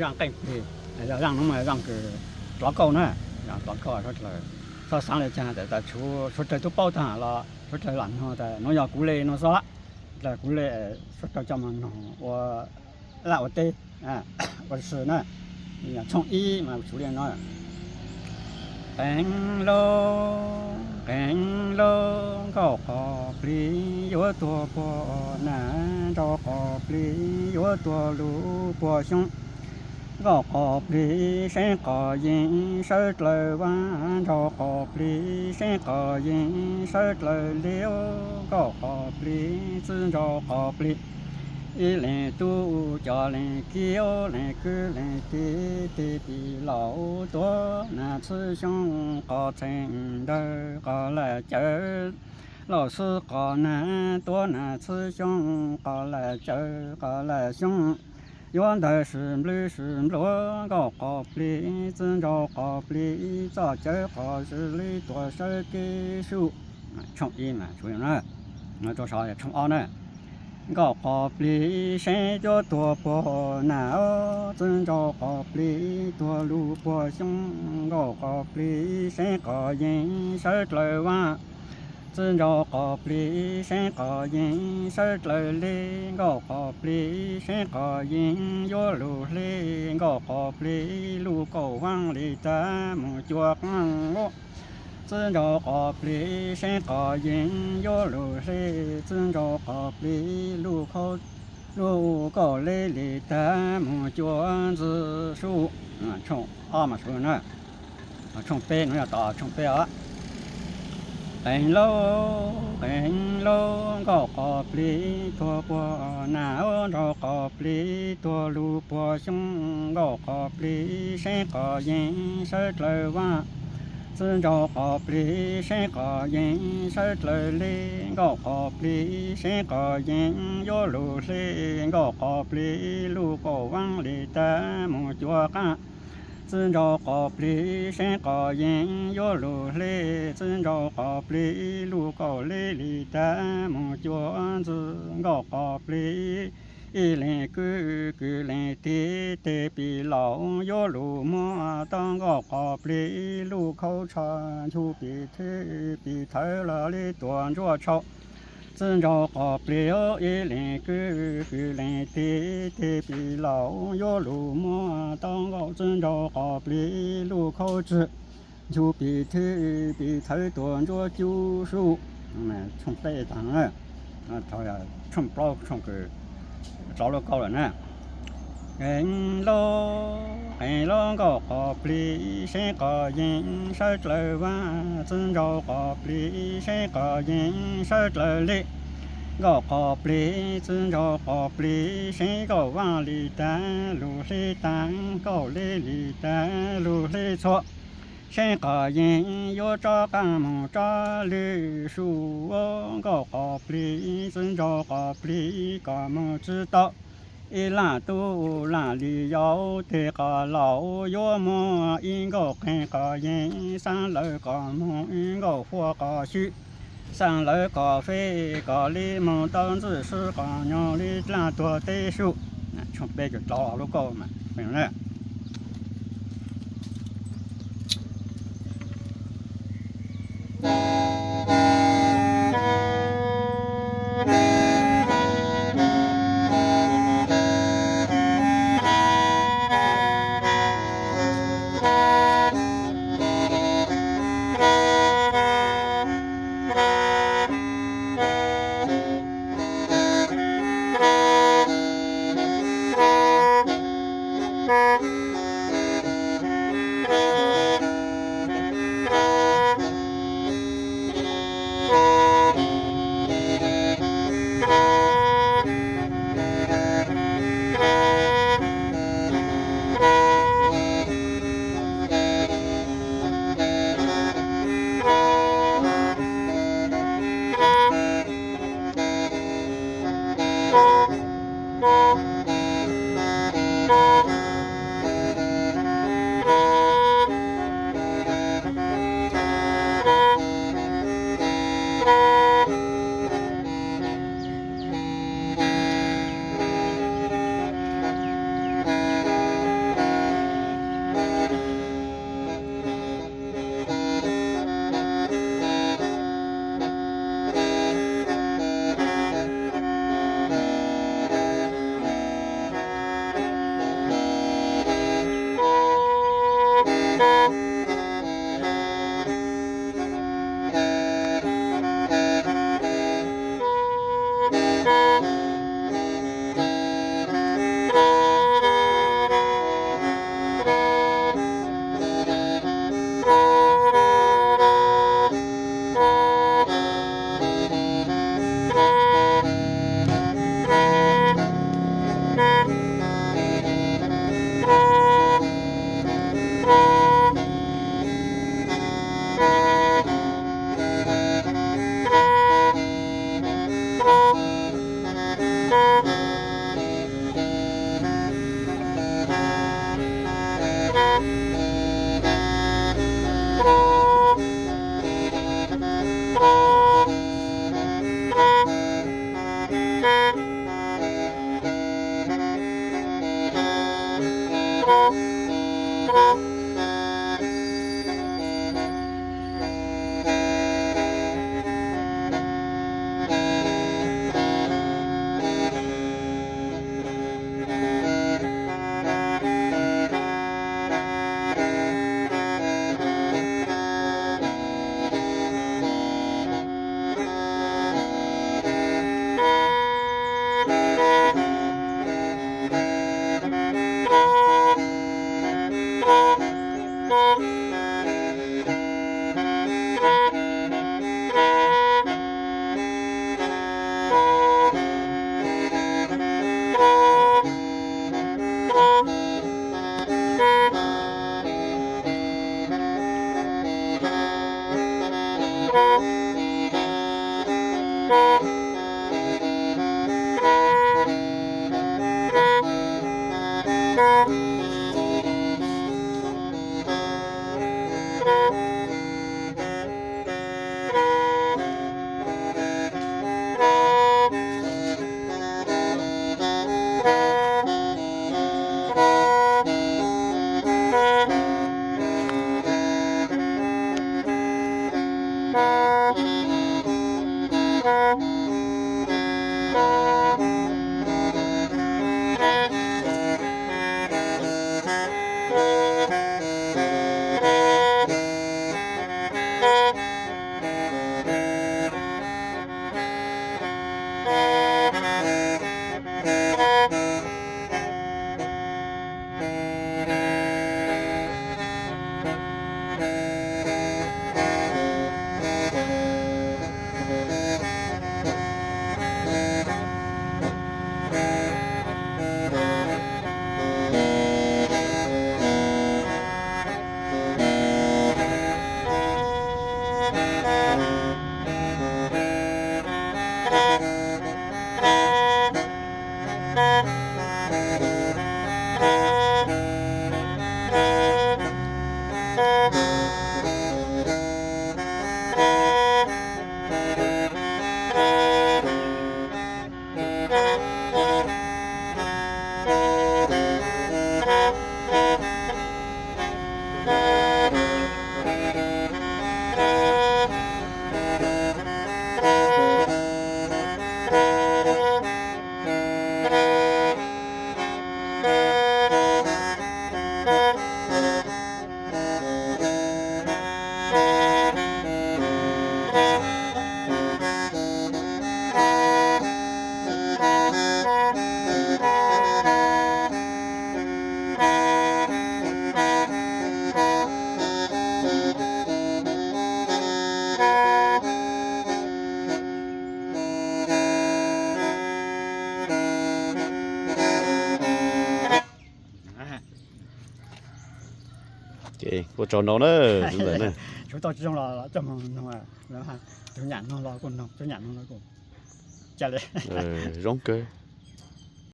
Zaaj qeej plig, zaaj no mas zaaj kws tlov kauj na, zaaj tlov kauj suav dlawg txhob xaav le caag tas tas suav dlawg tub paub taag los suav dlawg lam noog tas nuav yog kuv le nuav xwb, dlawg kuv le, suav dlawg coj moog noog ua laj ua teb, ua si na. Tshooj ib mas tsuv li no. Qeej lauj, qeej lauj, nkauj qos plig yuav tuag puag nam, nrau qos plig yuav tuag lug puag xyoob. Nkauj qos plig seeb qos yees sawv dlawg vaaj, nrau qos plig seeb qos yees sawv dlawg liab. Nkauj qos plig txwj nrau qos plig, ib leeg tub cov leeg kiv, leeg kwv leeg tij, tij pis laus tuav nam txhwb xyoob qos txheej ntawg qos laj cawv, laus xwb qos nam tuav nam txhwb xyoob qos laj cawv qos laj xyoob. Yuav ntawg sim nplwg sim nplua, nkauj qos plig txwj nrau qos plig, txoj cawv qos sim li tuam sawv kev sub. Tshooj ib mas tsuv li no, rau saud tshooj ob na. Nkauj qos plig seeb yuav tuag puag nam, txwj nrau qos plig tuag lug puag xyoob. Nkauj qos plig seeb qos yees sawv dlawg vaaj, txwj nrau qos plig seeb qos yees sawv dlawg le. Nkauj qos plig seeb qos yees yuav lug hle, nkauj qos plig lug kauj vaaj li tag moog cua qaab. Txwj nrau qos plig seeb qos yees yuav lug hle, txwj nrau qos plig lug kauj le li tag moog cua ntxwg sub. Tshooj ob mas sub na. Tshooj peb no yog tom tshooj peb os. Qeej lauj, qeej lauj, nkauj qos plig tuag puag nam, nrau qos plig tuag lug puag xyoob. Nkauj qos plig seeb qos yees sawv dlawg vaaj, txwj nrau qos plig seeb qos yees sawv dlawg le. Nkauj qos plig seeb qos yees yuav lug hle, nkauj qos plig lug kauj vaaj li tag moog cua qaab. Txwj nrau qos plig seeb qos yees yuav lug hle, txwj nrau qos plig lug kauj le li tag moog cua ntxwg. Nkauj qos plig ib leeg kwv kwv leeg tij, tij pis laus yuav lug muab tau. Nkauj qos plig lug khauv tsho, nchu pis thwb pis thawv los li tuam ntsuab tshau. Txwj nrau qos plig ib leeg kwv kwv leeg tij, tij pis laus yuav lug muab tau. Nkauj txwj nrau qos plig lug khauv tswg, nchu pis thwb pis thawv tuam ntsuab cub sub. Tshooj peb taag, tshooj plaub tshooj kws rov lub kauj lawm na. Qeej lauj, qeej lauj, nkauj qos plig seeb qos yees sawv dlawg vaaj, txwj nrau qos plig seeb qos yees sawv dlawg le. Nkauj qos plig txwj nrau qos plig seeb kauj vaaj li tag lug hle tag, kauj le li tag lug hle txhua. Seeb qos yees yuav rov qaab moog rov lwm sub. Nkauj qos plig txwj nrau qos plig kom moog tsi tau ib laj tub laj li yau. Teg qos laus yuav muab ib nkauj qeej qos yees, xaam lawv kom moog ib nkauj huab qos xyw, xaam lawv qos feb kom li moog tau ntxwg sub, qos nyob li dlaab tuag teb sub. Tshooj peb kws rov lub kauj mas Ces ua tsaug ntau na, ntawm na. Tshuav tau tsis zoo los coj mus noog, tus nyam noog los kuj noog, tus nyam noog los kuj ca li. Zoo kawg.